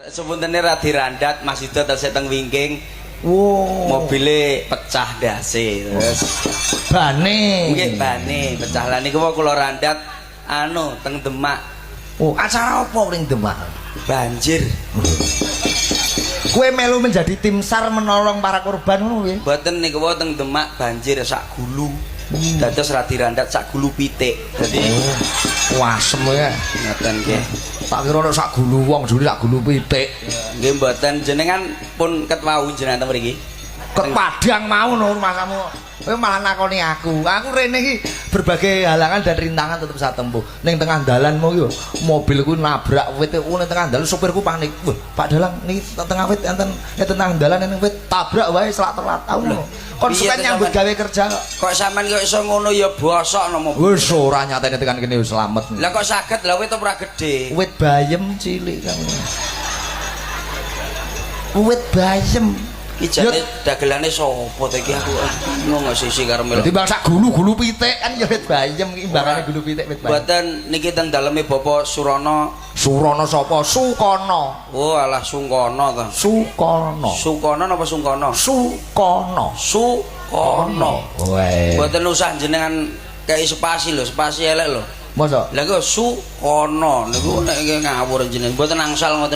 Sepuntene radi randat, Mas Yuda tesih teng wingking. Wow. Mobile pecah ndase. Terus Bane. Nggih, bane pecah. Lah niku kula randat anu teng Demak. Oh, acara apa ning Demak? Banjir. Kowe melu menjadi tim SAR menolong para korban ngono piye? Mboten, niku wau teng Demak banjir sak gulu. Dados radi randat sak gulu pitik. Dadi Wasem ya. Ngoten nggih. Tak kira ono sak gulu wong, juli sak gulu pitik. Nggih mboten, jenengan pun ket wau jenengan teng mriki. Ket Padang mau no rumahmu. Kowe malah nakoni aku. Aku rene iki berbagai halangan dan rintangan tetep saya tempuh. Ning tengah dalan mau yo mobilku nabrak wit ku ning tengah dalan, sopirku panik. "Wah, Pak Dalang, niki tengah wit enten tengah dalan enten wit, tabrak wae selak telat." Aku ngono. Kon Piye suka to nyambut sampean? gawe kerja kok. Kok sampean kok iso ngono ya bosok no mobil. Wis ora, nyatane tekan kene wis slamet. Lah kok saged, lah wit ora gede? Wit bayem cilik kan. Wit bayem. Iki jane dagelane sapa to iki, aku ngono sisi karo melu. Dadi bang sak gulu-gulu pitik kan ya wit bayem iki, imbangane gulu pitik wit bayem. Mboten, niki teng daleme Bapak Surana. Surana sapa? Sukono. Oh alah, Sungkono to. Sukono. Sukono napa Sungkono? Sukono. Sukono. Weh. Mboten usah jenengan kei spasi lho, spasi elek lho. Masa? Lah kok Sukono niku nek ngawur jenengan. Mboten angsal ngoten.